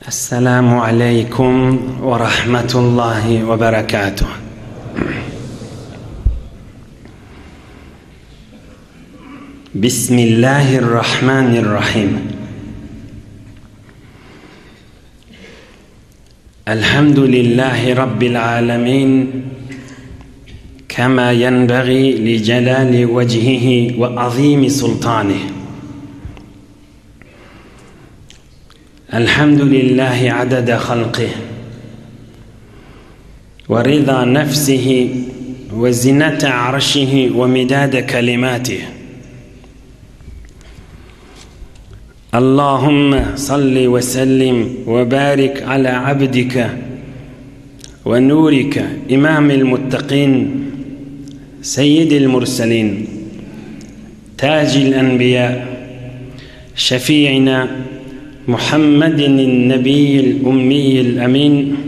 Esselamu aleýkum we rahmetullahi we berekatuh. Bismillahirrahmanirrahim. Elhamdülillahi Rabbil alemin. Kema yenbagi li celali vecihihi ve azimi sultanih. Elhamdülillahi adede halqih. Ve rıza nefsihi ve zinete arşihi ve midade kelimatih. Allahümme salli ve sellim ve barik ala abdike ve nurike imamil muttakin seyyidil murselin tacil enbiya şefi'ina Muhammedin nebiyyil ummiyil emin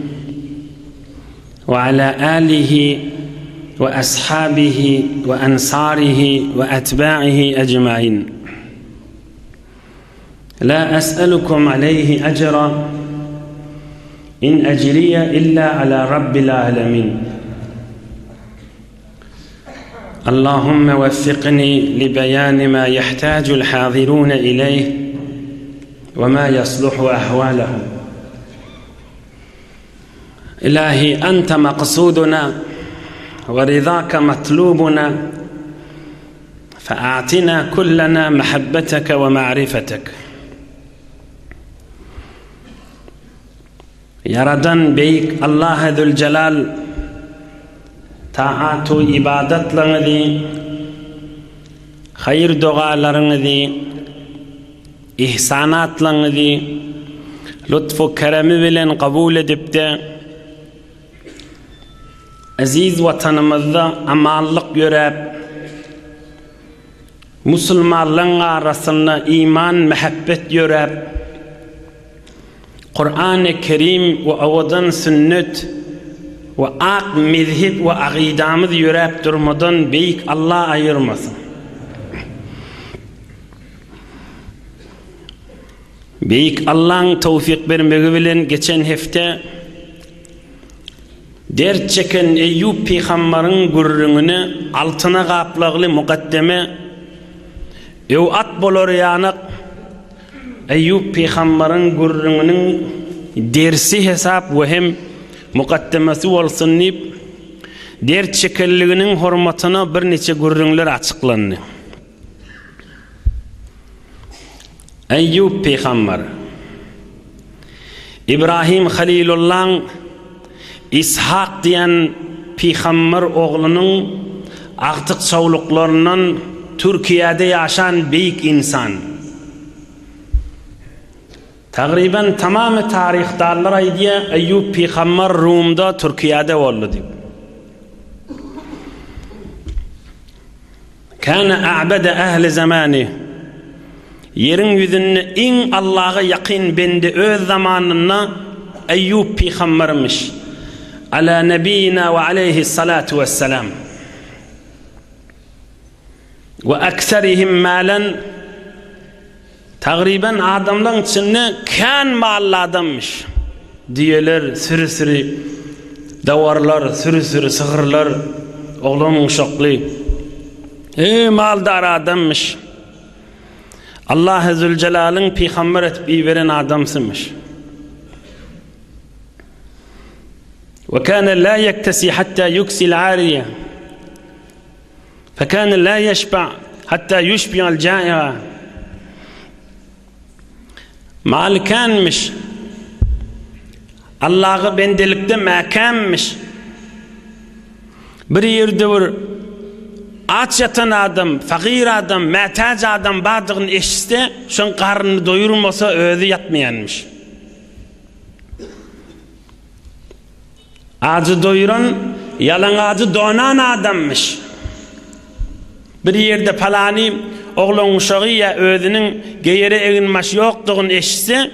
ve ala alihi ve ashabihi ve ensarihi ve etba'ihi ecmain. La es'elukum aleyhi ecra in ecriye illa ala rabbil alemin. Allahümme veffikni li beyani ma yehtacul hazirune ileyh ve ma yasluhu ahvalehum. Ilahi ente maksuduna ve rizake matlubuna Fe'atina kullena mehabbeteke we ma'rifetek. Ýaradan Beýik Allaha Züljelal taatu ybadatlaryňyzy, haýyr dogalaryňyzy, ihsanatlaryňyzy lutfu keremi bilen kabul edipde, Eziz Watanymyzda amanlyk ýöräp, musulmanlaryň arasynda iman, mähebbet ýöräp, Kurany Kerim we owadan sünnet we ak mezhep we agydamyz ýöräp durmadan Beýik Alla aýyrmasyn. Beýik Allaň towfyk bermegi bilen geçen hepde dert çeken Eýýup pygambaryň gürrüňine altyna gaplagly mukaddeme öw at bolar ýanak Eýýup pygambaryň gürrüňiniň dersi hesap we hem mukaddemesi bolsun diýip dert çekenliginiň hormatyna birniçe gürrüňler açyklandy. Eýýup pygamber, Ibrahim Halilullaň Ishak diýen pygamber oglunyň agtyk-çowluklaryndan Türkiýede ýaşan beýik ynsan. Tagryban tamamy taryhdanlar aýdýar, Eýýup pygamber Rumda, Türkiýede boldy diýip. Kana a'bada ahli zamani. Ýeriň ýüzünde iň Allaha ýakyn bende öz zamanynda Eýýup pygambermiş. Ala nebiyina we aleyhi salatu vesselam. We akserihim malen Tagryban adamlaň içinde kän mally adammyş. Düýeler süri-süri, dawarlar süri-süri, sygyrlar oglan-uşakly. Eý, maldar adammyş. Allahy Züljelalyň pygamber etip iberen adamsymyş. Ve kana la yektesi hatta yuksil ariye. Fekâne lâ yeşba hattâ yuşbi'al câi'a. Maly känmiş. Allaha bendelikde mäkämmiş. Bir ýerde bir aç ýatan adam, fagyr adam, mätäç adam bardygyny eşitse, şoň garnyny doýurmasa özi ýatmaýanmyş. Ajy doýuran, ýalaňajy donan adammyş. Bir ýerde palany oglan-uşagy ýa özüniň geýere eginbaş ýokdugyny eşitse,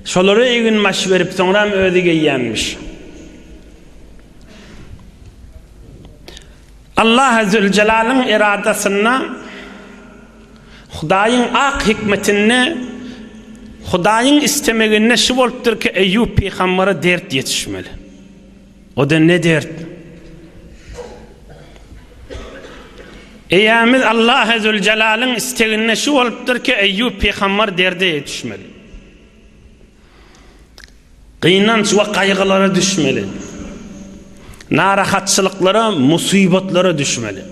şolara eginbaş berip, soňram özi geýýänmiş. Allahy Züljelalyň eradasynda Hudaýyň ak hikmetinde. Hudaýyň istemeginde şu bolupdyr ki, Eýýup pygambere dert ýetişmeli. O-da ne dert? Eýämiz Allahy Zülcelalyň isteginde şu bolupdyr ki, Eýýup pygamber derde ýetişmeli. Gynanç we gaýgylara düşmeli. Narahatçylyklara, musybatlara düşmeli.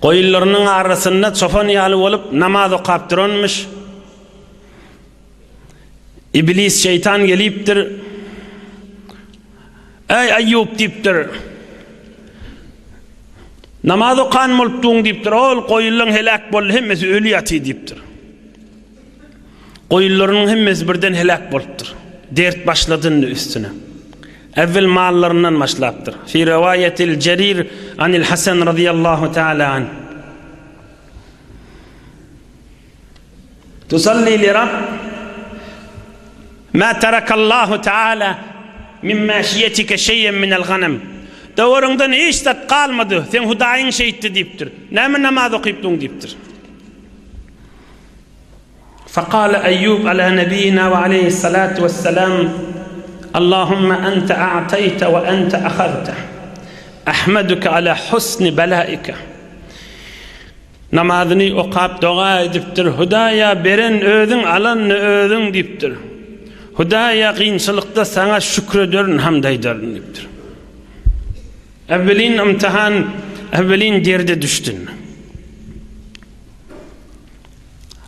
Goýunlarynyň arasynda çopan ýaly bolup namaz okap duranmyş. Iblis şeýtan gelipdir. Eý Aýýub diýipdir. Namaz okan bolupdyň diýipdir. Ol goýunlaryň heläk boldy, hemmesi öli ýaty diýipdir. Goýunlarynyň hemmesi birden heläk bolupdyr. Dert başlady indi üstüne. Äwwel mallaryndan başlapdyr. Fi riwaýetil Jerir anil Hasan radiyallahu taala an. Tusalli li Rabb Ma tarakallahu taala min maşiýetike şeýen minel ganem. Dowaryňdan hiç zat galmady. Seň Hudaýyň şeýtdi diýipdir. Näme namaz okypdyň diýipdir. Fekale Eýýub ala nebiyina we aleýhissalatu wessalam, Allahumma ente a'teýte we ente ahazte. Ahmeduke ala husni belaike. Namazyny okap doga edipdir, Hudaýa beren özüň alan-da özüň diýipdir. Hudaýa kynçylykda saňa şükür ederin, hamd aýdaryn diýipdir. Äwwelin ymtihan, äwwelin derde düşdün.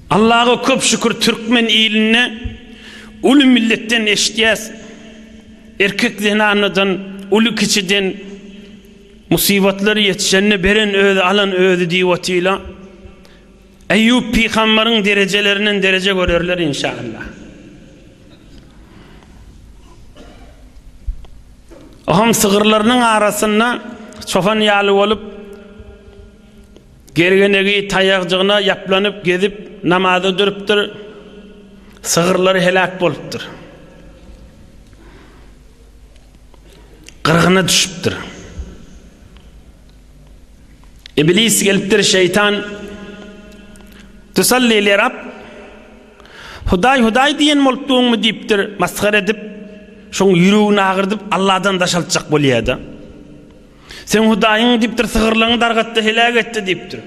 Allaha köp şükür türkmen ilinde uly milletden eşitýäs. Erkek zenanadan, uly kiçiden musybatlar ýetişende beren özi alan özi diýip otyla. Eýýup pygambaryň derejelerinden dereje görerler inşallah. Oham sygyrlarynyň arasynda çopan ýaly bolup Gergenegi taýagjygyna ýaplanyp gezip namaza durupdyr. Sygyrlary heläk bolupdyr. Gyrgyna düşüpdir. Iblis gelipdir, şeýtan Tusalli li Rab Hudaý Hudaý diýen bolupdygyňmy diýipdir, masgara edip, şoň ýüregini agyrdyp Allahdan daşaltjak bolýar-da. Seň Hudaýyň diýipdir, sygyrlaryňy dargatdy, heläk etdi diýipdir.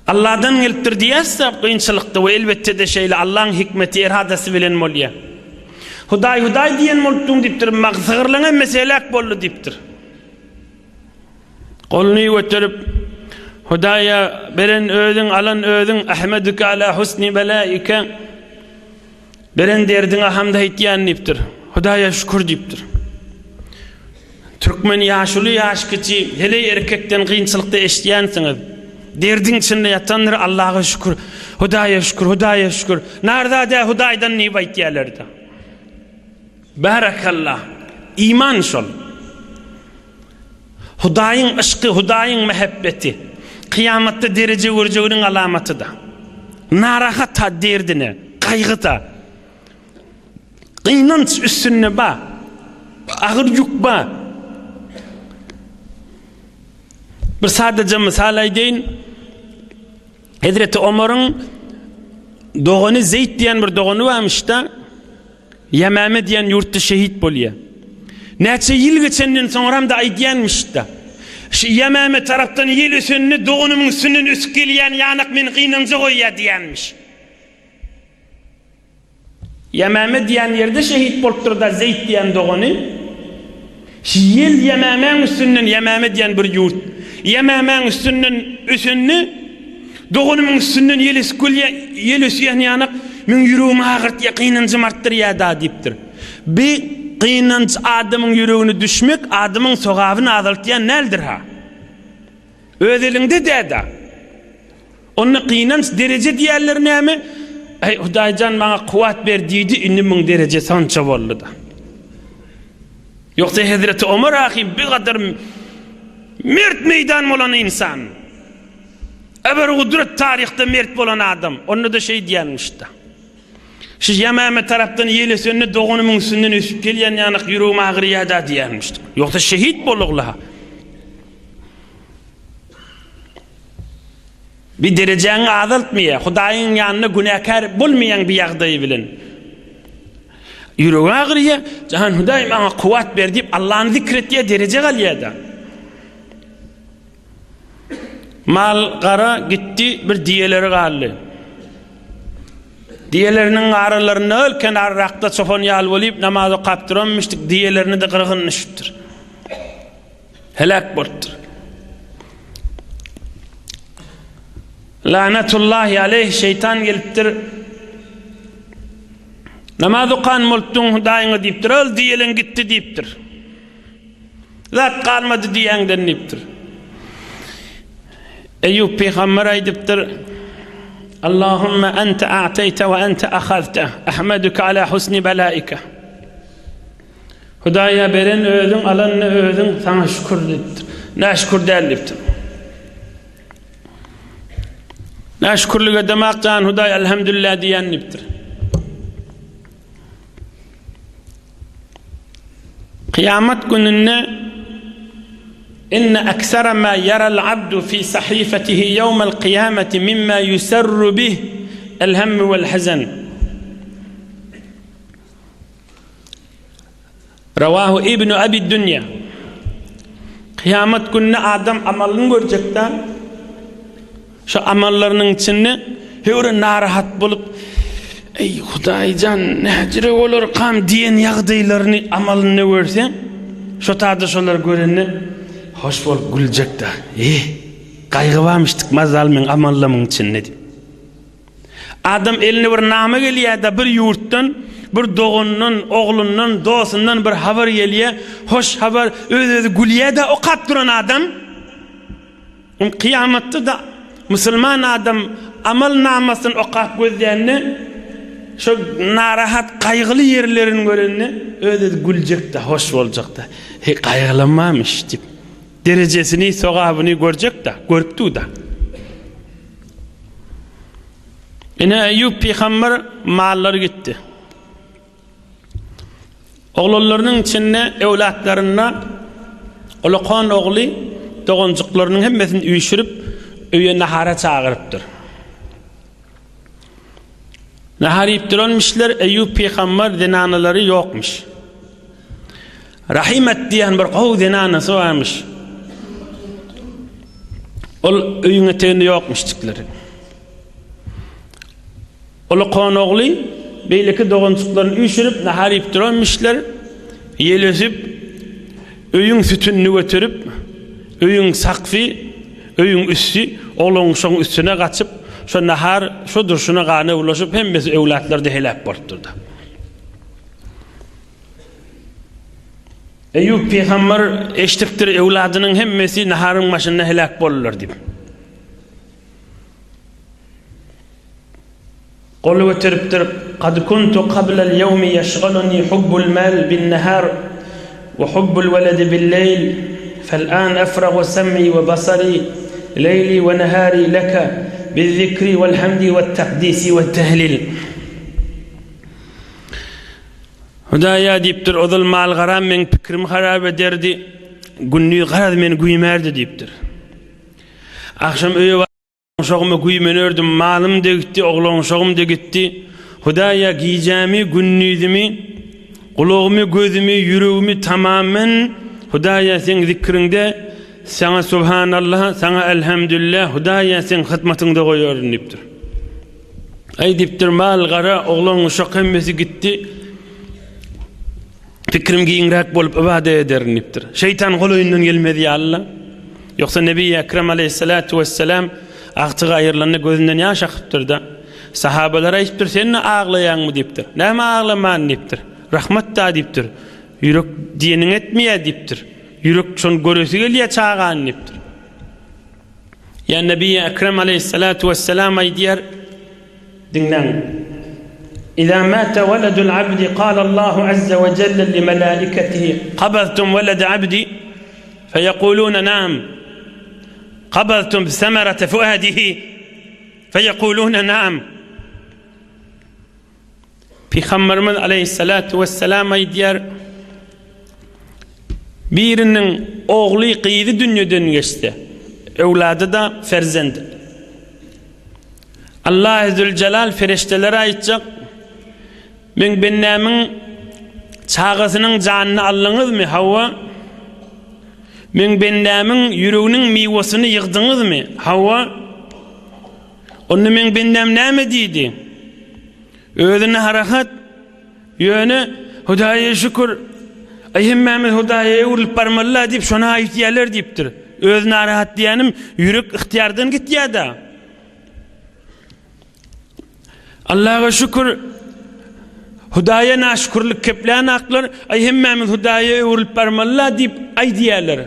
Allahdan gelipdir diýäs-de kynçylykda we elbetde-de şeýle Allahyň hikmeti, eradasy bilen bolýar. Hudaý Hudaý diýen bolupdyň diýipdir, sygyrlaryň hemmesi heläk boldy diýipdir. Goluny göterip, Hudaýa beren özüň, alan özüň, Ahmeduke ala husni belaike. Beren derdiňe hamd aýtýan diýipdir. Hudaýa şükür diýipdir. Türkmen ýaşuly ýaş kiçi heleý erkekden kynçylykda eşidýänsiňiz. Derdiň içinde ýatandyr Allaha şükür. Hudaýa şükür, Hudaýa şükür. Narza dä Hudaýdan diýip aýtýarlar-da. Barakallah. Iman şol. Hudaýyň yşky, Hudaýyň mähebbeti kyýamatda dereje görjeginiň alamaty-da. Narahat-ha derdine, gaýgy-da. Gynanç üstünde ba. Agyr ýük ba. Bir sadaja mysal aýdaýyn. Hezreti Omaryň dogany Zeýd diýen bir dogany barmyş-da. Ýemäme diýen ýurtda şehit bolýar. Näçe ýyl geçenden soňram-da aýdýanmyş-da. Şu Ýemäme tarapdan ýel ösende doganymyň üstünden ösüp gelýän ýanak meni gynanja goýýar diýýänmiş. Ýemäme diýen ýerde şehit bolupdyr-da Zeýd diýen dogany. Şu ýel Ýemämäň üstünden, Ýemäme diýen bir ýurt, Ýemämäň üstünden ösende, doganymyň üstünden ýel esip gelýär, ýel ösýän ýanak, meň ýüregimi agyrtýar, gynanjymy artdyrýar-da diýipdir. Bi gynanç adamyň ýüregine düşmek, adamyň sogabyny azaltýan däldir-ha. Öz eliňde dä-da. Onda gynanç dereje diýerler näme? Äý, Hudaýjan maňa kuwwat ber diýdi, indi muň derejesi onça boldy-da. Ýogsa Hezreti Omar ahy bir gadar mert meýdan bolan ynsan. Eber gudrat taryhda mert bolan adam. Onda-da şeý diýenmişdi. Şu Ýemäme tarapdan ýel ösende doganymyň üstünden ösüp gelýän ýanak ýüregim agyrýar-da diýenmişdi. Ýogsa şehit bolugla. Bir derejäňi azaltmaýar. Hudaýyň ýanynda günäkär bolmaýaň bir ýagdaýy bilen. Ýüregi agyrýar, Jan Hudaý maňa kuwwat ber diýip Allany zikr etýär, dereje galýar-da. Mal gara gitdi, bir diýeleri galdy. Diýeleriniň aralarynda öl kenarrakda çopan ýaly bolup namaz okap duranmyşdyk, diýelerini-de gyrgyn düşüpdir. Heläk bolupdyr. Lanatullahi aleyh şeýtan gelipdir. Namaz okan bolupdyň Hudaýyňa diýipdir. Ol diýelen gitdi diýipdir. Zat galmady diýäňden diýipdir. Eýýup pygamber aýdypdyr, Allahumma ente a'teýte we ente ahazte, ahmeduke ala husni belaike. Hudaýa beren özüň, alan-da özüň, saňa şükür diýipdir. Näşükür däl diýipdir. Näşükürlik edemak jan Hudaý elhamdülillah diýen diýipdir. Kyýamat gününde Inne eksera ma yaral abdu fi sahifatihi yawmal qiyamati mimma yusarru bih el hemmu vel hazan. Rawahu Ibnu Abi Dünýa. Kyýamat gününde adam amalyny görjekde, şu amallarynyň içinde höwre narahat bolup, Eý Hudaýjan, näjire bolarkam diýen ýagdaýlaryny amalynda görse, şo tada şolary görende hoş bolup güljekde. Eh, gaýgy barmyşdyk mazal meň amallamyň içinde diýip. Adam eline bir name gelýär-de, bir ýurtdan, bir dogandan, oglundan, dostundan bir habar gelýär, hoş habar, öz-özi gülýär-de okap duran adam. Kyýamatda-da musulman adam amal namasyny okap gözlände, şo narahat, gaýgyly ýerlerini görende, öz-özi güljek-de, hoş boljak-da. Heý, gaýgylanmamyş diýip, derejesini, sogabyny görjek-de, görüp dur-da. Ine Eýýup pygamber mallary gitdi. Oglanlarynyň içinde öwlatlarynda ulakan ogly doganjyklarynyň hemmesini üýşürip öýe nahara çagyrypdyr. Nahar iýip duranmyşlar, Eýýup pygamber zenanalary ýokmuş. Rahimet diýen bir gowy zenanasy barmyş. Ol öýüň eteginde ýokmuşjyklar. Ulakan ogly beýleki doganjyklaryny üýşürip nahar iýip duranmyşlar. Ýel ösüp, öýüň sütünini göterip, öýüň sakfy, öýüň üsti oglan uşagyň üstüne gaçyp, şo nahar şo durşuna gana bulaşyp hemmesi öwlatlar-da heläk bolupdyr-da. Eýýup pygamber eşidipdir, öwladynyň hemmesi naharyň başynda heläk boldular diýip. Goly göteripdir, Kad kuntu qablal ýewmi ýeşgaluni hubbul mal bin nahar we hubbul weledi bil leýl, fel an efragu sem'i we basari leýli we nahari leke biz-zikri wel hamdi wet takdisi wet tehlil. Hudaýa diýipdir, ozal mal-garam meň pikirimi harap ederdi, gündiz garaz meni güýmärdi diýipdir. Agşam öýe Uşagyma güýmenerdim, malym-da gitdi, oglan-uşagym-da gitdi. Hudaýa gijämi, gündizimi, gulagymy, gözümi, ýüregimi tamamen Hudaýa seň zikriňde, saňa Subhanallah, saňa Elhamdülillah, Hudaýa seň hyzmatyňda goýaryn diýipdir. Aý diýipdir, mal, gara, oglan-uşak hemmesi gitdi. Pikirim giňräk bolup ybadat ederin diýipdir. Şeýtan golaýyndan gelmez ýaly-la. Ýogsa Nebi Ekrem aleýhissalatu wessalam agtygy aýrylanda gözünden ýaş akypdyr-da. Sahabalara aýdypdyr, sen-de aglaýaňmy diýipdir. Näme aglaman diýipdir. Rahmat-da diýipdir. Ýürek diýeniňi etmeýär diýipdir. Ýürek şony göresi gelýär çagany diýipdir. Ýa Nebi Ekrem aleýhissalatu wessalam aýdýar, Diňläň. Iza mata weledul abdi galallahu azza we jelle li melaiketihi kabaztum welede abdi feyekulune naam kabaztum semerete fuadihi feyekulune naam Pygamberimiz aleyhissalatu vesselam aýdýar biriniň ogly gyzy dünýeden geçse öwlady da ferzend. Allahy Züljelal perişdelere aýtjak, Meň bendämiň çagasynyň janyny aldyňyzmy? Hawa. Meň bendämiň ýüreginiň miwesini ýygdyňyzmy? Hawa. Onda meň bendäm näme diýdi? Özüne harahat, ýöne Hudaýa şükür, aý hemmämiz Hudaýa öwrülip barmaly-la diýip şony aýtýarlar diýipdir. Özi narahat diýýänim ýürek ygtyýardan gitýär-dä. Allaha şükür, Hudaýa naşükürlik keplän aklar, aý hemmämiz Hudaýa öwrülip barmaly-la diýip aýdýarlar.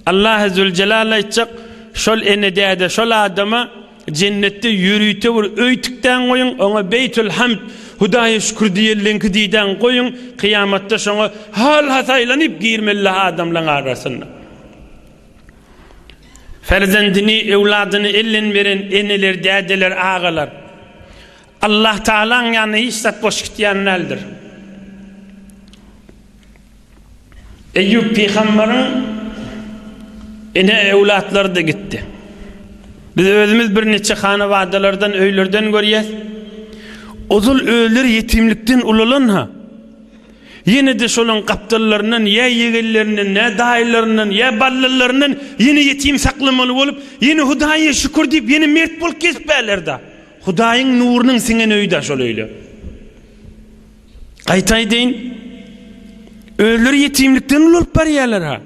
Allahy Züljelal aýtjak, şol ene-däde, şol adama jennetde ýörite bir öý tikdäň goýuň, oňa Beýtül Hamd, Hudaýa şükür diýenleňki diýdäň goýuň, kyýamatda şoňa hal-ha saýlanyp girmeli adamlaň arasynda. Perzendini, öwladyny elden beren eneler, dädeler, agalar. Allah Tagalaň ýanynda hiç zat boş gitýän däldir. Eýýup pygambaryň ene öwlatlary-da gitdi. Biz özümiz birniçe hanabadalardan, öýlerden görýäs. Ozal özleri ýetimlikden ulalan-ha. Ýene-de şolaň gapdallaryndan, ýa ýegenlerinden, ýa daýylaryndan, ýa ballylaryndan ýene ýetim saklamaly bolup, ýene Hudaýa şükür diýip, ýene mert bolup gezipärler-da. Hudaýyň nurunyň siňen öýi-dä şol öýler. Gaýta aýdaýyn, özleri ýetimlikden ulalyp barýarlar-ha.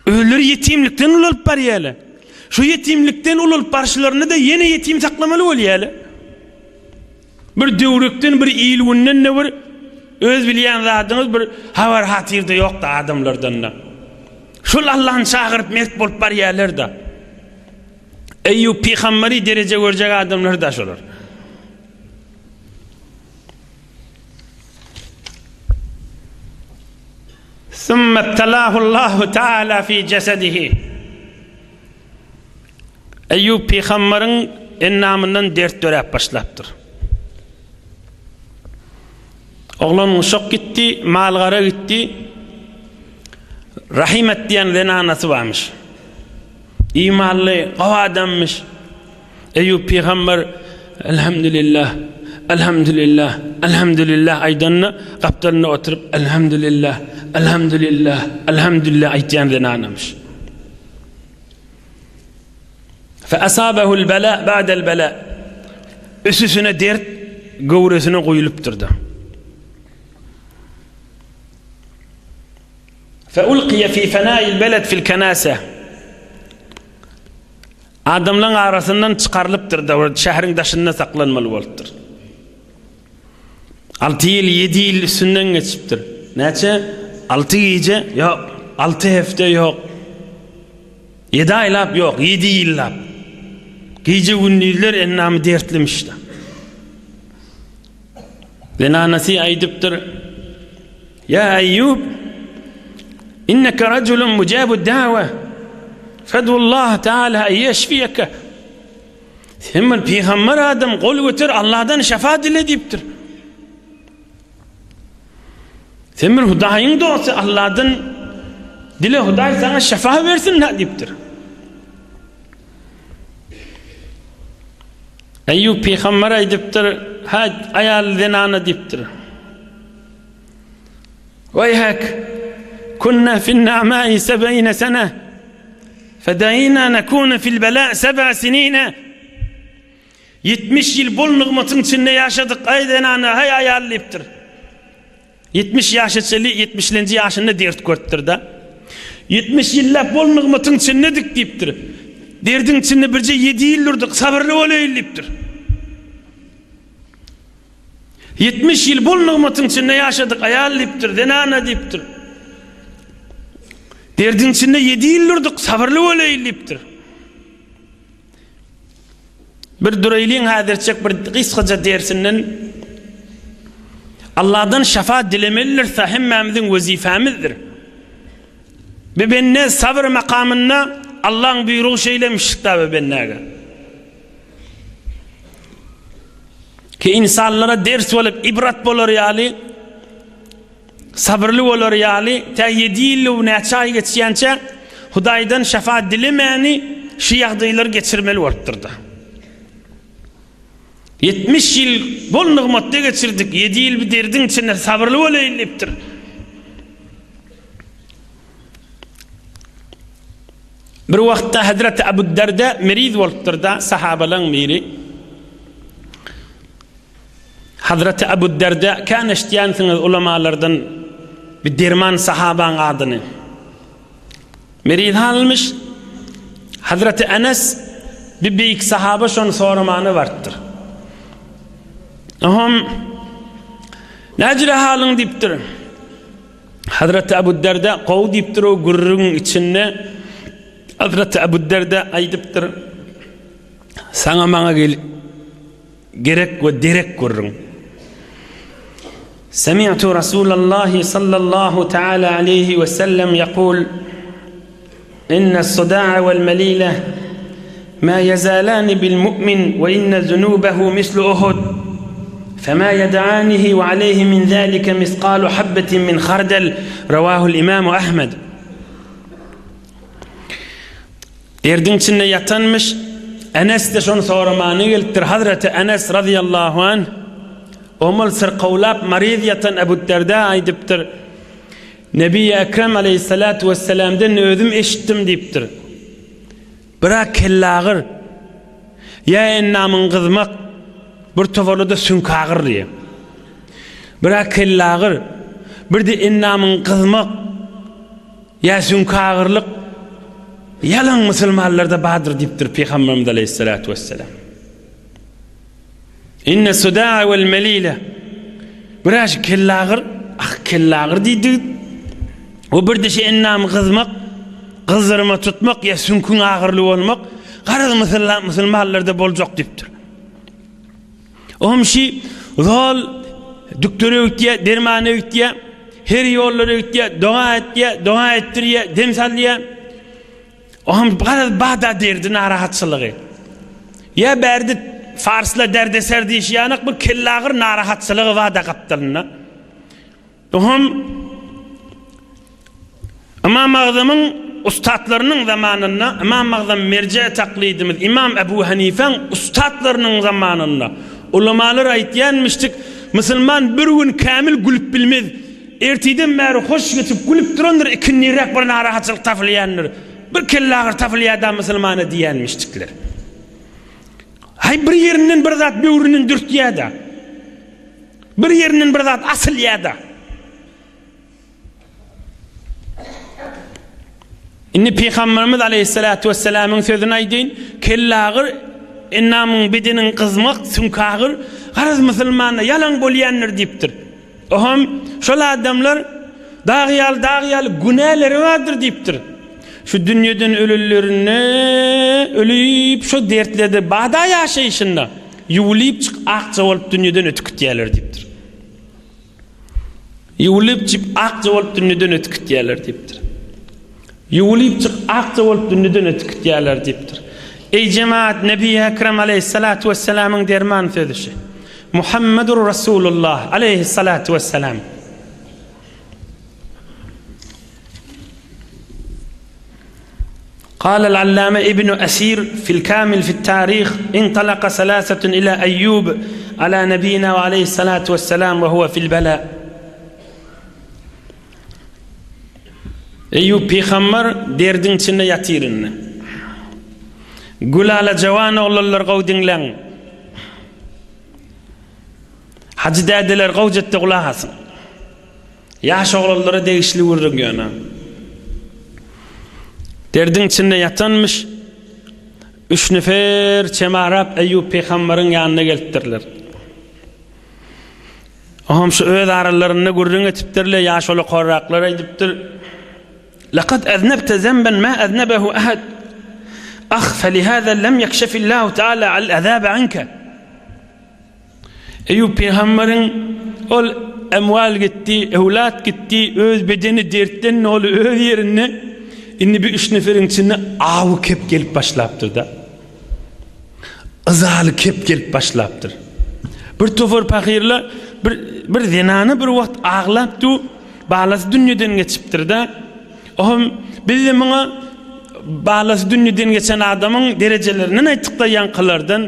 Özleri ýetimlikden ulalyp barýarlar. Şu ýetimlikden ulalyp barşlarynda-da ýene ýetim saklamaly bolýarlar. Bir döwrekden, bir il-günden-de bir öz bilýän zadyňyz bir habar-hatyrda ýok-da adamlardan-da. Şol Allany çagyryp mert bolup barýarlar-da. Eýýup pygamberi dereje görjek adamlar-da şolar. Sümme ibtelahullahu teala fi jesedihi. Eýýup pygambaryň endamyndan dert döräp başlapdyr. Oglan uşak gitdi, mal-gara gitdi. Rahimet diýen zenanasy barmyş. Imanly, gowy adammyş. Eýýup pygamber Elhamdülillah, Elhamdülillah, Elhamdülillah aýdanda, gapdalynda oturyp Elhamdülillah, Elhamdülillah, Elhamdülillah aýtýan zenanamyş. Fe asabehul bela ba'del bela. Üstüne dert göwresine guýulypdyr-da. Fe ulqiye fi fena'il beled fil kenase. Adamlaň arasyndan çykarylypdyr-da, bir şäheriň daşynda saklanmaly bolupdyr. Alty ýyl, ýedi ýyl üstünden geçipdir. Näçe? Alty gije? Ýok. Alty hepde? Ýok. Ýedi aýlap? Ýok. Ýedi ýyllap. Gije-gündizler endamy dertlimiş-de. Zenanasy aýdypdyr, Ýa Eýýub, inneke rajulun mujabud da'wa, fed'ullaha ta'ala en ýeşfiýeke. Sen bir pygamber adam, gol göter, Allahdan şefa dile diýipdir. Sen bir Hudaýyň dosty, Allahdan dile, Hudaý saňa şefa bersin diýipdir. Eýýup pygamber aýdypdyr, Hä, aýal zenana diýipdir. Weýhek, kunna fin-na'mai seb'ine sene, fedaina nekune fil-bela seb'a sinine. 70 ýyl bol nygmatyň içinde ýaşadyk, aý zenana, haý aýal diýipdir. 70 ýaşa çenli, ýetmişlenji ýaşynda dert görüpdir-de. 70 ýyllap bol nygmatyň içindedik diýipdir. Derdiň içinde birje 7 ýyl durduk, sabyrly bolaýyn diýipdir. 70 ýyl bol nygmatyň içinde ýaşadyk, aýal diýipdir, zenana diýipdir. Derdiň içinde 7 ýyl durduk, sabyrly bolaýyn diýipdir. Bir duraýlyň häzirçek bir gysgaja dersinden Allahdan şefaat dilemelidirse hemmämiziň wezipemizdir. Bir bende sabyr makamynda Allah'ın buýrugy şeýlemiş da bir bendäge. Ki insanlara ders bolup ibrat bolar ýaly Sabyrly bolar ýaly, tä ýedi ýyl-u näçe aý geçýänçä, Hudaýdan şefaat dilemäni. şu ýagdaýlary geçirmeli bolupdyr-da. 70 ýyl bol nygmatda geçirdik, 7 ýyl bir derdiň içinde sabyrly bolaýyn diýipdir. Bir wagtda Hazreti Abu Derda meriz bolupdyr-da, sahabalaryň biri. Hazreti Abu Derda kän eşidýänsiňiz ulamalardan bir derman sahabaň adyny. Meriz halmyş. Hazreti Enes bir beýik sahaba şony soramana barypdyr. Oham Näjire halyň diýipdir. Hazreti Abu Derda gowy diýipdir o gürrüň içinde Hazreti Abu Derda aýdypdyr. Saňa maňa gel gerek we derek gürrüň. Semi'tu Rasulallahi sallallahu taala aleyhi we sellem yaqul Inne suda'a vel melile ma yazalani bil mu'min we inne zunubehu mislu Uhud fema yed'anihi we aleyhi min zalike misqalu habbetin min khardal Rawahul Imamu Ahmed Derdiň içinde ýatanmyş Enes de şony soramana gelipdir. Hazreti Enes razyýallahu anh omal syrkawlap maryz ýatan Ebu Derda aýdypdyr. Nebi Ekrem aleýhissalatu wesselamden özüm eşitdim diýipdir. Bira kellagyr, ýa endamyň gyzmak, bir toparda süňkagyr diýýär. Bira kellagyr, bir-de endamyň gyzmak, ýa süňkagyrlyk ýalan musulmanlarda bardyr diýipdir Pygamberimiz aleýhissalatu wesselam. Inne sudaa wel melile. Biraz kellagyr, ah kellagyr diýdi. O bir dişi endamy gyzmak, gyzdyrma tutmak ýa süňküň agyrly bolmak, garaz musulmanlarda boljak diýipdir. Omşy zol dükdere gitýär, dermana gitýär, her ýollara gitýär, doga etýär, doga etdirýär, dem salýar. Oňam garaz bada derdi narahatçylygy. Ýa bärde farslar derdeser diýişi ýanak bir kellagyr narahatçylygy bada gapdalynda. Oňam Ymam Agzamyň ussatlarynyň zamanynda, Ymam Agzam merje taklidimiz, Ymam Ebu Hanifäň ussatlarynyň zamanynda ulamalar aýtýanmyşdyk, musulman bir gün kämil gülüp bilmez. Ertiden bäri hoş geçip gülüp durandyr, ikindiräk bir narahatçylyk tapylýandyr. Bir kellagyr tapylýar-da musulmana diýýänmişdikler. Haý bir ýerinden bir zat böwründen dürtýär-de. Bir ýerinden bir zat asylýar-da. Indi Pygamberimiz aleýhissalatu wessalamyň sözüni aýdaýyn, kellagyr, endamyň, bedeniň gyzmak, süňkagyr, garaz musulmanda ýalan bolýandyr diýipdir. Ohm şol adamlar dag ýaly dag ýaly günäleri bardyr diýipdir. Şu dünýeden ölenlerinde ölüp şo dertlerde bada ýaşaýşynda ýuwulyp çyk akja bolup dünýeden ötüp gitýärler diýipdir. Ýuwulyp çyk akja bolup dünýeden ötüp gitýärler diýipdir. Ýuwulyp çyk akja bolup dünýeden ötüp gitýärler diýipdir. Eý jemaat Nebi Ekrem aleýhissalatu wessalamyň derman sözi şu. Muhammedur Rasulullah aleýhissalatu wessalam. قال العلامة ابن أسير في الكامل في التاريخ انطلق ثلاثة إلى أيوب على نبينا وعليه الصلاة والسلام وهو في البلاء Eýýup pygamber derdiň içinde ýatyr indi. Gülala jawan oglanlar gowy diňläň. Hajy dädeler gowy jetde gulak asyň. Ýaş oglanlara degişli gürrüň ýöne. Derdiň içinde ýatanmyş. Üç nefer çemarap Eýýup pygamberiň ýanyna gelipdirler. Oňam şu öz aralarynda gürrüň etipdirler, ýaşuly korraklar aýdypdyr. Laqad aznabta zenben ma aznabahu ahad. Ah, felihaza lem yakşefillahu taala al azaba anka. Eýýup pygamberiň ol emwal gitdi, öwlat gitdi, öz bedeni dertden doly öz ýerinde. Indi bir üç neferiň içinde awy kep gelip başlapdyr-da. Yzaly kep gelip başlapdyr. Bir topar pahyrlar bir bir zenana bir wagt aglap dur, balasy dünýeden geçipdir-de. Ohm biz-de muňa. balasy dünýeden geçen adamyň derejelerinden aýtdykda ýaňkylardan.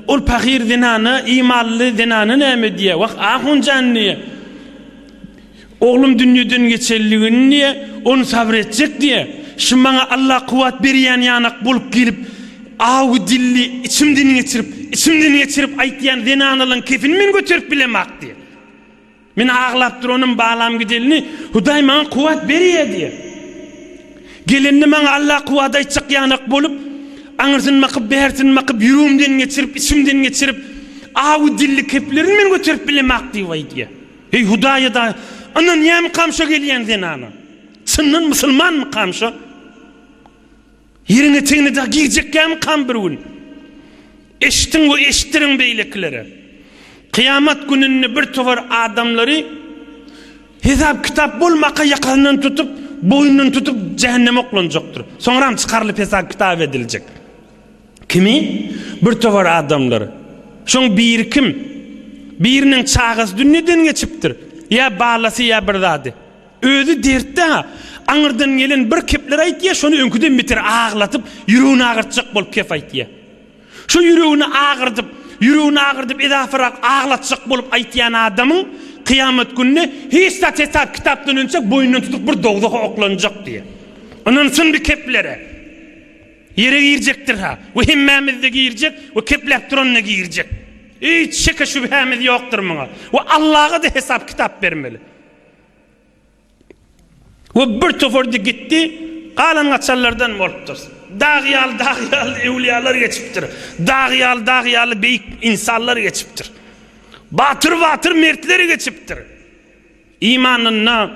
Ol pahyr zenana, imanly zenana näme diýýär? Wah, ahunjan diýýär. Oglum dünýeden geçenligini diýýär, ony sabyr etjek diýýär. Şu maňa Allah kuwwat berýän ýanak bolup gelip, awy dilli içimden geçirip, içimden geçirip aýtýan zenanalaryň kefini men göterip bilemak diýýär. Men aglap duranym balam gidelini Hudaý maňa kuwwat berýär diýýär. Gelende maňa Allah kuwwat aýtjak ýanak bolup, aňyrsyny bakyp, bärsini bakyp, ýüregimden geçirip, içimden geçirip, awy dilli keplerini men göterip bilemak diýip aýdýar. Eý Hudaýa da ynanýamykam şo gelýän zenana? Çyndan musulmanmykam şo? Ýeriň etegine dagy girjekkämikam bir gün? Eşdiň we eşitdiriň beýlekilere. Kyýamat gününde bir topar adamlary hesap-kitap bolmaka ýakasyndan tutup, boýnundan tutup jähenneme oklanjakdyr. Soňram çykarylyp hesap-kitap ediljek. Kimi? Bir topar adamlary. Şoň biri kim? Biriniň çagasy dünýeden geçipdir. Ýa balasy ýa bir zady. Özi dertde-ha. Aňyrdan gelen bir kepler aýtýa, şony öňküden beter aglatyp, ýüregini agyrtjak bolup kep aýtýa. Şo ýüregini agyrdyp, ýüregini agyrdyp edasyrak aglatjak bolup aýtýan adamyň kyýamat gününe hiç zat hesap kitapdan önçek boýnundan tutup bir dowzaha oklanjak diýýä. Ynansyn bir keplere. Ýere girjekdir-ha. We hemmämiz-de girjek we kepläp duran-da girjek. Hiç şeke şübhämiz ýokdur muňa. We Allaha-da hesap kitap bermeli. We bir topardy gitdi, galan gaçanlardan bolupdyr. Dag ýaly, dag ýaly öwlüýalar geçipdir. Dag ýaly, dag ýaly beýik insanlar geçipdir. Batyr-batyr mertler geçipdir. Imanynda,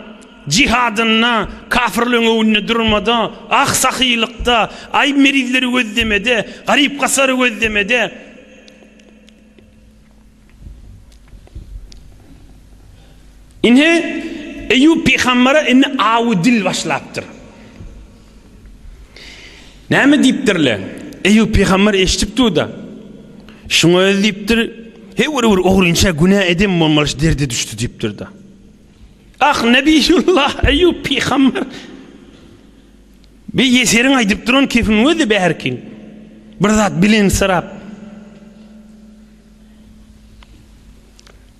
jihadynda, kafirleň öňünde durmada, ah sahylykda, aýb merizleri gözlemede, garyp-gasary gözlemede, Ine, Eýýup pygambere indi awy dil başlapdyr. Näme diýipdirler? Eýýup pygamber eşidip dur-da. Şuňa özi diýipdir, Heý bir bir ogrynça günä eden bolmaly şu derde düşdi diýipdir-de. Ah, Nebiýullah Eýýup pygamber. Bir ýeseriň aýdyp duran kefiň özi bärkiň. Bir zat bilensirap.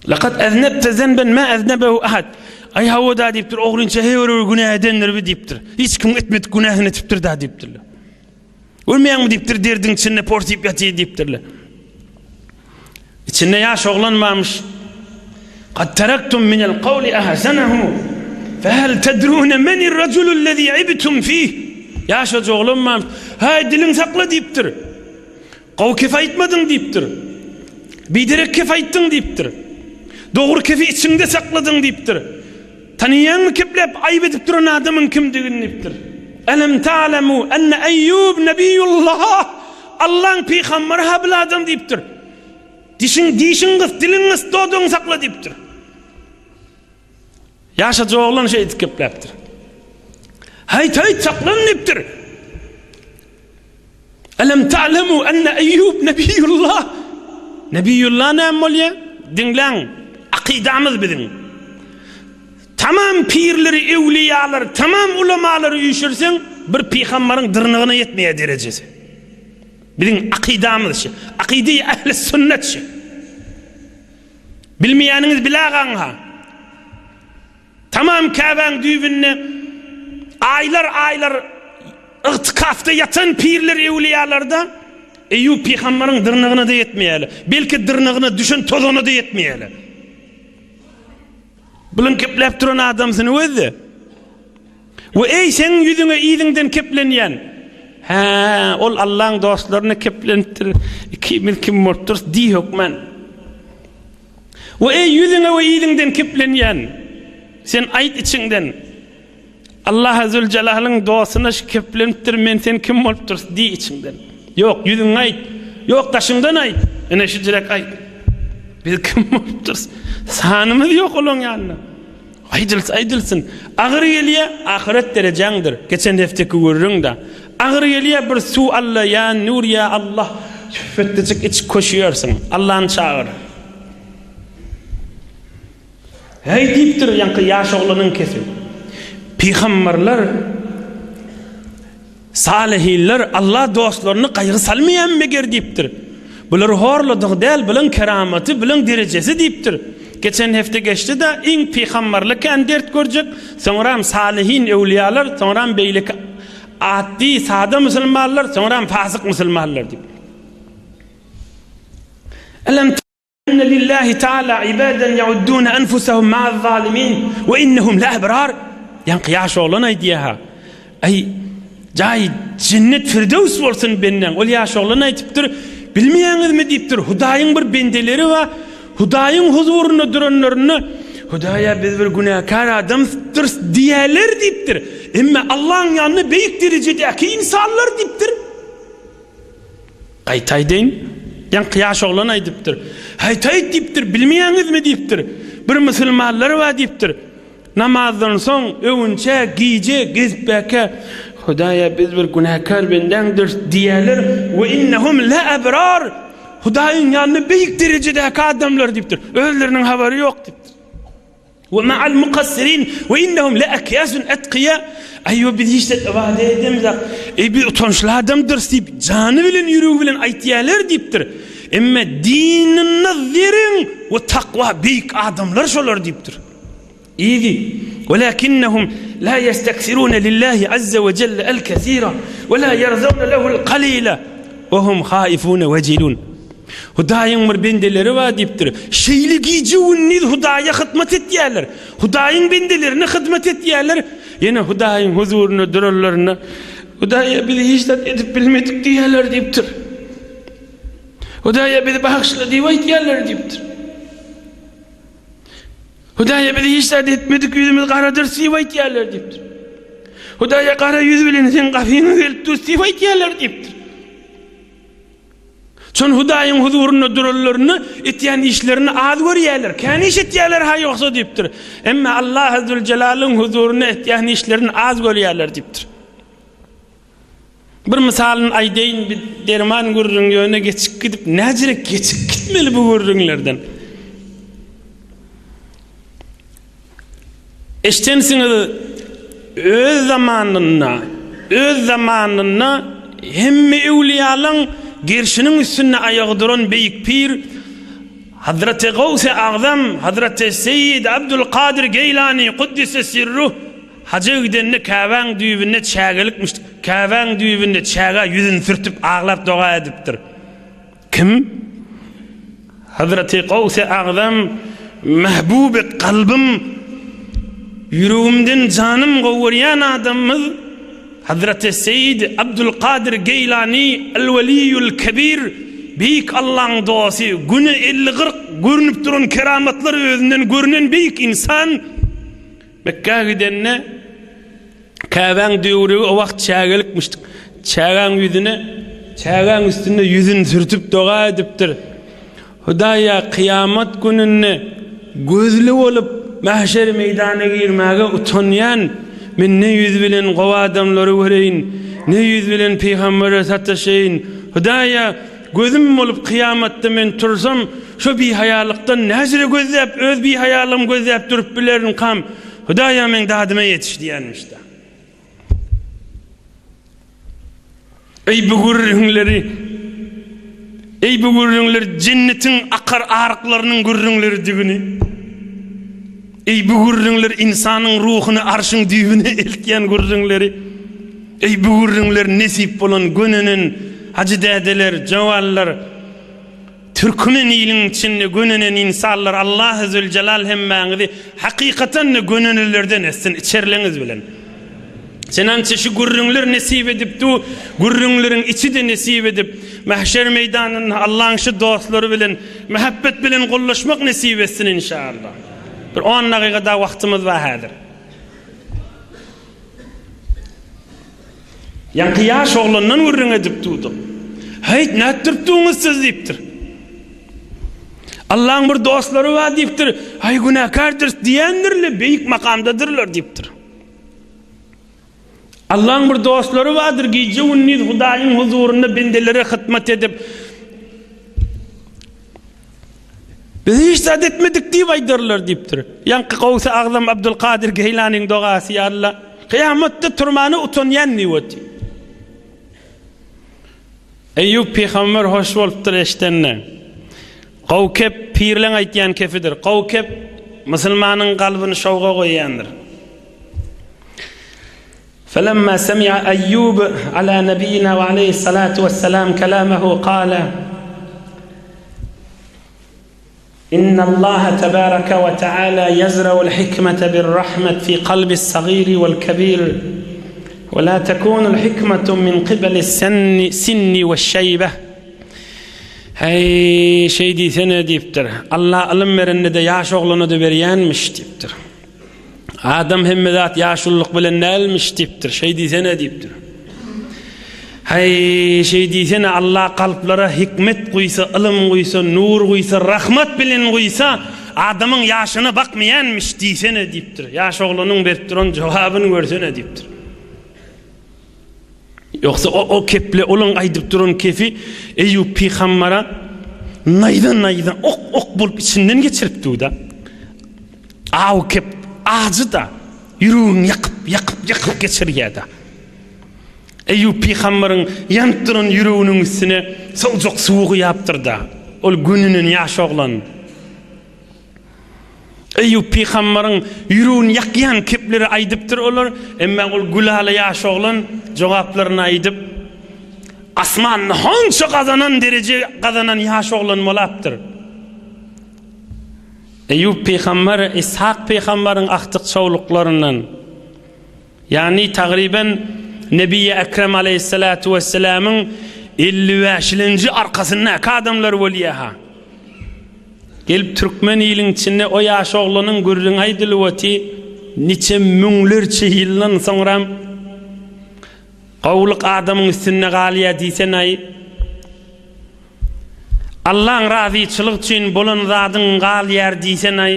Laqad aznabta zenben ma aznabahu ahad. Aý hawa-da diýipdir, ogrynça heý bir günä edendir bi diýipdir. Hiç kim etmedik günäsini etipdir da diýipdirler. Görmeýäňmi diýipdir, derdiň içinde porsyp ýatyr diýipdirler. Içinde ýaş oglan barmyş. Kad terektum minel kawli ahsenehu fehel tedrune menir raculüllezî ibtum fih. Ýaşajy oglan barmyş. Häý diliň sakla diýipdir. Gowy kef aýtmadyň diýipdir. Biderek kef aýtdyň diýipdir. Dogry kefi içiňde sakladyň diýipdir. Tanaýaňmy kepläp aýyp edip duran adamyň kimdigini diýipdir. Elem ta'lemu enne Eýýub nebiýullah. Allaň pygamberi ha bil adam diýipdir. Dişiň dişiň gys, diliň gys, dodagyňy sakla diýipdir. Ýaşajy oglan şeýdip gepläpdir. Haýt haýt saklan diýipdir. Elem ta'lemu enne Eýýub nebiýullah. Nebiýullah näme bolýar? Diňläň, akydamyz biziň. Tamam pirleri, öwliýalary, tamam ulamalary üýşürseň, bir pygambaryň dyrnagyna ýetmeýär derejesi. Biziň akydamyz şu. Akydy ähli sünnet şu. Bilmeýäniňiz bilägaňha. Tamam Käbäň düýbünde aýlar-aýlar ygtykafda ýatan pirler öwlüýalarda Eýýup pygambaryň dyrnagyna-da ýetmeýärler. Belki dyrnagyna düşen tozana-da ýetmeýärler. Bulan kepläp duran adamsyny gözle. We eý seň ýüzüňe yzyňdan keplenýän. Hä, ol Allaň dostlaryna keplenipdir. Ikimiz kim bolup durus diý hökman. We eý ýüzüňe we yzyňdan keplenýän. Sen aýt içiňden. Allaha Züljelalyň dostuna şu keplenipdir, men sen kim bolup durus diý içiňden. Ýok, ýüzüňe aýt. Ýok, daşyňdan aýt. Ine şujurek aýt. Biz kim bolup durus? Sanymyz ýok olaň ýanynda. Aýdylsa aýdylsyn. Agyr gelýä, ahyret derejäňdir. Geçen hefteki gürrüň-dä. Agyr gelýä bir suw alla ýa nur ýa Allah tüffetdejik içip köşüýärsiň. Allany çagyr. Häý diýipdir ýaňky ýaş oglanyň kefi. Pygamberler. Salyhinler Allah dostlaryny gaýgy salmaýarmy meger diýipdir. Bular horladygy däl, bulaň keramaty, bulaň derejesi diýipdir. Geçen hepde geçdi-de, iň pygamberlik kän dert görjek, soňram salyhin öwlüýalar, soňram beýleki addy, sada musulmanlar, soňram fasyk musulmanlar diýip. Elem Enne lillahi taala ibadan yaudduna enfusahum ma'az zalimin we innehum la ebrar. Ýaňky ýaş oglan aýdýar-ha. Aý, jaý jennet firdews bolsun bendäň. Ol ýaş oglan aýdypdyr, bilmeýäňizmi diýipdir. Hudaýyň bir bendeleri bar. Hudaýyň huzurynda duranlarynda Hudaýa biz bir günäkär adamsdyrys diýerler diýipdir. Emma Allahyň ýanynda beýik derejedäki ynsanlar diýipdir. Gaýta aýdaýyn. Ýaňky ýaş oglan aýdypdyr. Haýt aýt diýipdir, bilmeýäňizmi diýipdir. Bir musulmanlar bar diýipdir. Namazdan soň öwünçä gije gezip bäkä Hudaýa biz bir günäkär bendäňdiris diýerler we innehum la ebrar. Hudaýyň ýanynda beýik derejedäki adamlar diýipdir. Özleriniň habary ýok diýipdir. We ma'al mukassirin we innehum la akyasun atqiya. Aýo biz hiç zat ybadat edemzok. Eý biz utançly adamdyrys diýip jany bilen ýüregi bilen aýtýarlar diýipdir. Emma dininde zerin we takwa beýik adamlar şolar diýipdir. Yzy Welakinnehum la yestakthiruna lillahi azza we jelle el kesira we la yerzawna lehul qalila we hum haifuna wejilun. Hudaýyň bir bendeleri bar diýipdir. Şeýle gije-gündiz Hudaýa hyzmat etýärler. Hudaýyň bendelerine hyzmat etýärler. Ýene Hudaýyň huzurynda duranlarynda, Hudaýa biz hiç zat edip bilmedik diýýärler diýipdir. Hudaýa bizi bagyşla diýip aýdýarlar diýipdir. Hudaýa biz hiç zat etmedik ýüzümiz garadyr diýip aýdýarlar diýipdir. Hudaýa gara ýüz bilen seň gapyňa gelip durus diýip aýdýarlar diýipdir. Şon Hudaýyň huzurynda duranlarynda etýän işlerini az görýärler. Kän iş etýärler ha ýogsa diýipdir. Emma Allahy Züljelalyň huzurynda etýän işlerini az görýärler diýipdir. Bir mysalyny aýdaýyn, bir derman gürrüň ýöne geçip gidip näjirek geçip gitmeli bu gürrüňlerden. Eşdensiňiz öz zamanynda, öz zamanynda hemme öwlüýalaň gerşiniň üstünde aýagy duran beýik pir Hazreti Gawsy Agzam, Hazreti Seýid Abdulkadyr Geýlani Kuddise Sirruh haja gidende Käbäň düýbünde çägelikmiş, Käbäň düýbünde çägä ýüzüni sürtüp aglap doga edipdir. Kim? Hazreti Gawsy Agzam Mähbuby kalbym, ýüregimden janym gowy görýän adamymyz Hazreti Seýid Abdulkadyr Geýlani El-Weliýul Kebir, Beýik Allaň dosty, güne 50-40 görnüp duran keramatlar özünden görnen beýik ynsan Mekgä gidende Käbäň döwregi o wagt çägelikmişdik. Çägäň ýüzüne, çägäň üstünde ýüzüni sürtüp doga edipdir. Hudaýa, kyýamat gününde gözli bolup mähşer meýdana girmäge utanýan, men ne ýüz bilen gowy adamlary göreýin, ne ýüz bilen pygambere sataşaýyn. Hudaýa, gözüm bolup kyýamatda men tursam, şo bihaýalykdan näjüre gözläp, öz bihaýalygymy gözläp durup bilerinkam? Hudaýa meň dadyma ýetiş diýenmişdi. Eý bu gürrüňleri Eý bu gürrüňler jennetiň akar aryklarynyň gürrüňleridigini. Eý bu gürrüňler ynsanyň ruhuny arşyň düýbüne eltýän gürrüňleri. Eý bu gürrüňler nesip bolan gönenen hajy dädeler, jowallar. Türkmen iliň içinde gönenen insanlar Allahy Züljelal hemmäňizi hakykatanda gönenelerden etsin içerleňiz bilen. Senança şu gürrüňler nesip edip du gürrüňleriň içi-de nesip edip mähşer meýdanynda Allaň şu dostlary bilen mähebbet bilen gollaşmak nesip etsin inşallah. Bir on dagyga da wagtymyz bar häzir. Ýaňky ýaş oglandan gürrüň edip durduk. Häýt, nätdirip duňyz siz diýipdir. Allaň bir dostlary bar diýipdir. Aý günäkärdiris diýendirler, beýik makamdadyrlar diýipdir. Allaň bir dostlary bardyr, gije-gündiz Hudaýyň huzurynda bendelere hyzmat edip, Biz hiç zat etmedik diýip aýdarlar diýipdir. Ýaňky Gowsy Agzam Abdulkadyr Geýlanyň dogasy ýaly-la. Kyýamatda turmana utanýan diýip otyr. Eýýup pygamber hoş bolupdyr eşidende. Gowy kep pirleň aýtýan kepidir. Gowy kep musulmanyň kalbyny şowga goýýandyr. Felemma semi'a Eýýub ala nebiyina we aleyhissalatu vesselam kelamehu kale Innallaha tebaraka we teala ýezra'ul hikmete bir-rahmet fi kalbis-sagiri wel-kebir we la tekunul hikmetu min kibelis-senni sinni weş-şeýbeh. Heý, şeý diýsene diýipdir. Allah ylym berende-de ýaş oglana-da berýänmiş diýipdir. Adam hemme zat ýaşululyk bilen dälmiş diýipdir. Şeý diýsene diýipdir. Haý, şeý diýsene Allah kalplara hikmet guýsa, ylym guýsa, nur guýsa, rahmat bilen guýsa, adamyň ýaşyna bakmaýanmyş diýsene diýipdir. Ýaş oglanyň berip duran jogabyny görsene diýipdir. Ýogsa o, o keple olaň aýdyp duran kefi Eýýup pygambara naýza-naýza, ok-ok bolup içinden geçirip dur-da. Aw kep ajy-da, ýüregiňi ýakyp, ýakyp, ýakyp geçirýär-de. Eýýup pygambaryň ýanyp duran ýüreginiň üstüne sowjak suwy guýapdyr-da. Ol gününden ýaş oglan. Eýýup pygambaryň ýüregini ýakýan kepleri aýdypdyr olar, emma ol gülala ýaş oglan jogaplaryny aýdyp, asmanda honça gazanan dereje gazanan ýaş oglan bolapdyr. Eýýup pygambar Ishak pygambaryň agtyk çowluklaryndan, ýagny tagryban Nebiýi Ekrem aleýhissalatu wessalamyň 55-lenji arkasyndaky adamlar bolýar-ha. Gelip türkmen iliň içinde o ýaş oglanyň gürrüňi aýdylyp oty, niçe müňlerçe ýyldan soňram gowulyk adamyň üstünde galýar diýsen-aý. Allaň razyçylygy üçin bolan zadyň galýar diýsen-aý.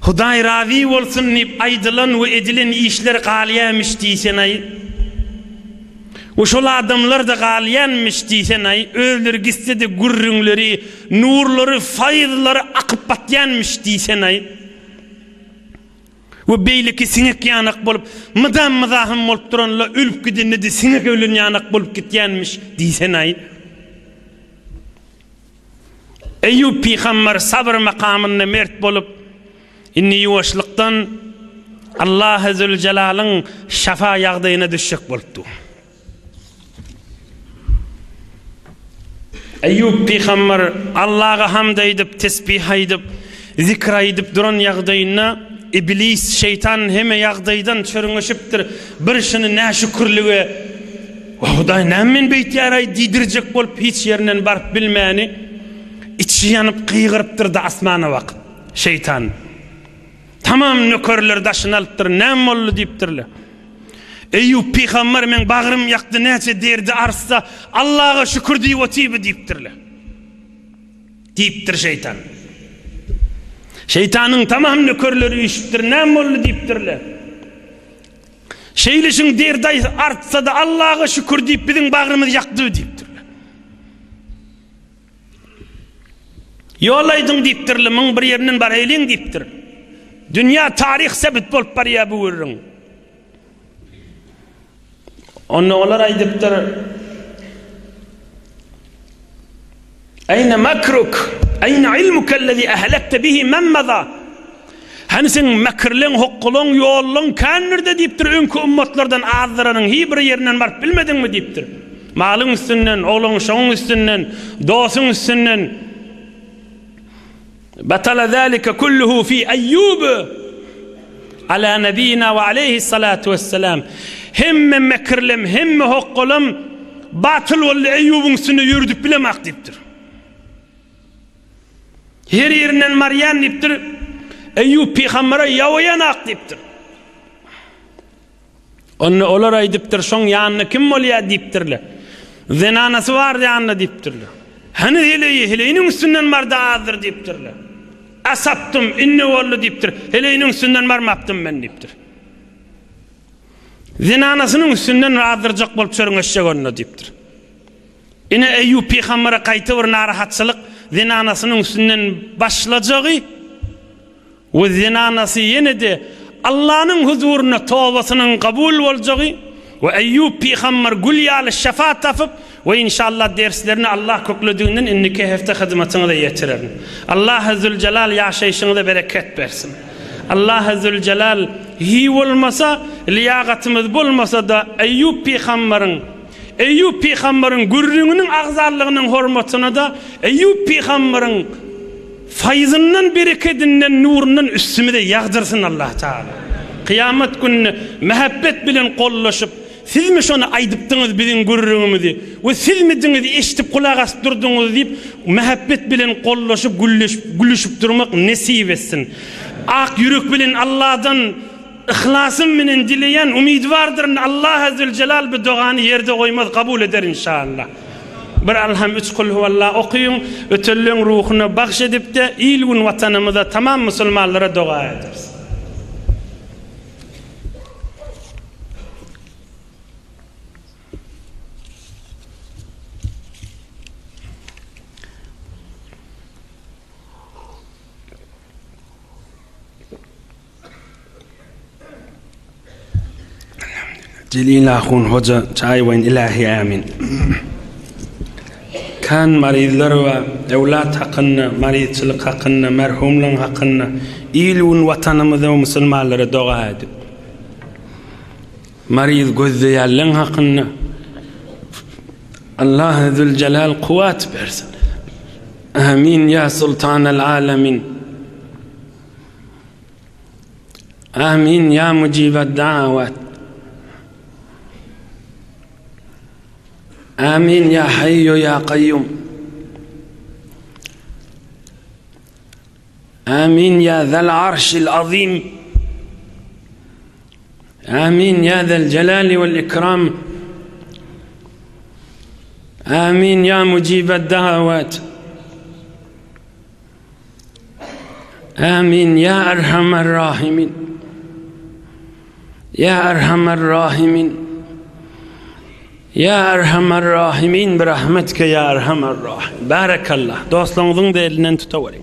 Hudaý razy bolsun diýip aýdylan we edilen işler galýamyş diýsenaý. We şol adamlar-da galýanmyş diýsenaý, özleri gitse-de gürrüňleri, nurlary, faýzlary akyp batýanmyş diýsenaý. We beýleki siňek ýanak bolup, mydam myzahym bolup duranla ölüp gidende-de siňek ölen ýanak bolup gitýänmiş diýsenaý. Eýýup pygamber sabyr makamynda mert bolup, indi ýuwaşlykdan Allahy Züljelalyň şafa ýagdaýyna düşjek bolupdy. Eýýup pygamber Allaha hamd aýdyp, tesbih aýdyp, zikr aýdyp duran ýagdaýynda Iblis, şeýtan hemme ýagdaýdan çörňeşipdir, bir şuny näşükürlige Wah, Hudaý, näme men beýtýär-aý diýdirjek bolup hiç ýerinden baryp bilmäni, içi ýanyp gygyrypdyr-da asmana bakyp, şeýtan. Tamam nökerler daşyny alypdyr, näme boldy diýipdirler. Eýýup pygamber meň bagrym ýakdy näçe derdi artsa, Allaha şükür diýip otyby diýipdirler. Diýipdir şeýtan. Şeýtanyň tamam nökerleri üýşüpdir, näme boldy diýipdirler. Şeýleşiň derdi artsa-da Allaha şükür diýip biziň bagrymyzy ýakdy diýipdirler. Ýol aýdyň diýipdirler, muň bir ýerinden baraýlyň diýipdir. Dünýä taryh sebit bolup barýar bu gürrüň. Onda olar aýdypdyr, Eýne makruk, eýne ilmukellezi ehlekte bihi men maza. Hany seň mekirleň, hokgulaň, ýollaň kändir-de diýipdir, öňki ummatlardan azdyranyň hiý bir ýerinden baryp bilmediňmi diýipdir. Malyň üstünden, oglan-uşagyň üstünden, dosuň üstünden. Batala zalika kulluhu fi Eýýub ala nebina we aleyhissalatu vesselam. Hemme mekirlem, hemme hokgalam batyl boldy Eýýubyň üstünde ýöredip bilemak diýipdir. Her ýerinden barýan diýipdir. Eýýup pygambere ýawaýanak diýipdir. Onda olar aýdypdyr, şoň ýanynda kim bolýar diýipdirler. Zenanasy bar ýanynda diýipdirler. Hany heleýi, heleýiniň üstünden barda azdyr diýipdirler. Asapdym, indi boldy diýipdir. Heleýiniň üstünden barmapdym men diýipdir. Zenanasynyň üstünden azdyrjak bolup çörňeşjek onda diýipdir. Ine Eýýup pygambere gaýta bir narahatçylyk zenanasynyň üstünden başlajagy we zenanasy ýene-de Allanyň huzurynda tobasynyň kabul boljagy. We Eýýup pygamber gül ýaly şefa tapyp we inşallah derslerini Allah köklediginden indiki hefte hyzmatyňyza ýetirerin. Allahy Züljelal ýaşaýşyňyza bereket bersin. Allahy Züljelal hiý bolmasa liýagatymyz bolmasa-da Eýýup pygamberiň Eýýup pygamberiň gürrüňiniň agzallygynyň hormatyna-da Eýýup pygamberiň Faýzyndan berekedinden nurundan üstümize ýagdyrsyn Allah Tagala. Kyýamat gününe mähebbet bilen gollaşyp, sizmi şony aýdypdyňyz biziň gürrüňimizi we sizmidiňiz eşidip gulak asyp durduňyz diýip mähebbet bilen gollaşyp gülleşip gülüşip durmak nesip etsin. Ak ýürek bilen Allahdan Yhlasym bilen dileýän umydwardyryn Allaha Züljelal bu dogany ýerde goýmaz kabul eder inşallah. Bir Alham üç kulhuwalla okyň ötenleň ruhuna bagş edipde il gün watanymyza tamam musulmanlara doga ederis. Jelil ahun hoja çaý goýun ilahi amin. Kan maryzlar we ewlat hakynda, maryzçylyk hakynda, merhumlaň hakynda il gün watanymyza we musulmanlara doga edip. Maryz gözleýänleň hakynda Allah Zülcelal kuwat bersin. Amin ya sultanal alamin. Amin ya mujibad dawat. Amin ya hayyu ya kayyum. Amin ya zal arşil azim. Amin ya zal celali vel ikram. Amin ya mujibad dawat. Amin ya erhamer rahimin. Ya erhamer rahimin. Ya erhamer rahimin bi rahmetike ya erhamer rahim. Barakallah. Dostlaryňyzyň da elinden tutaweriň.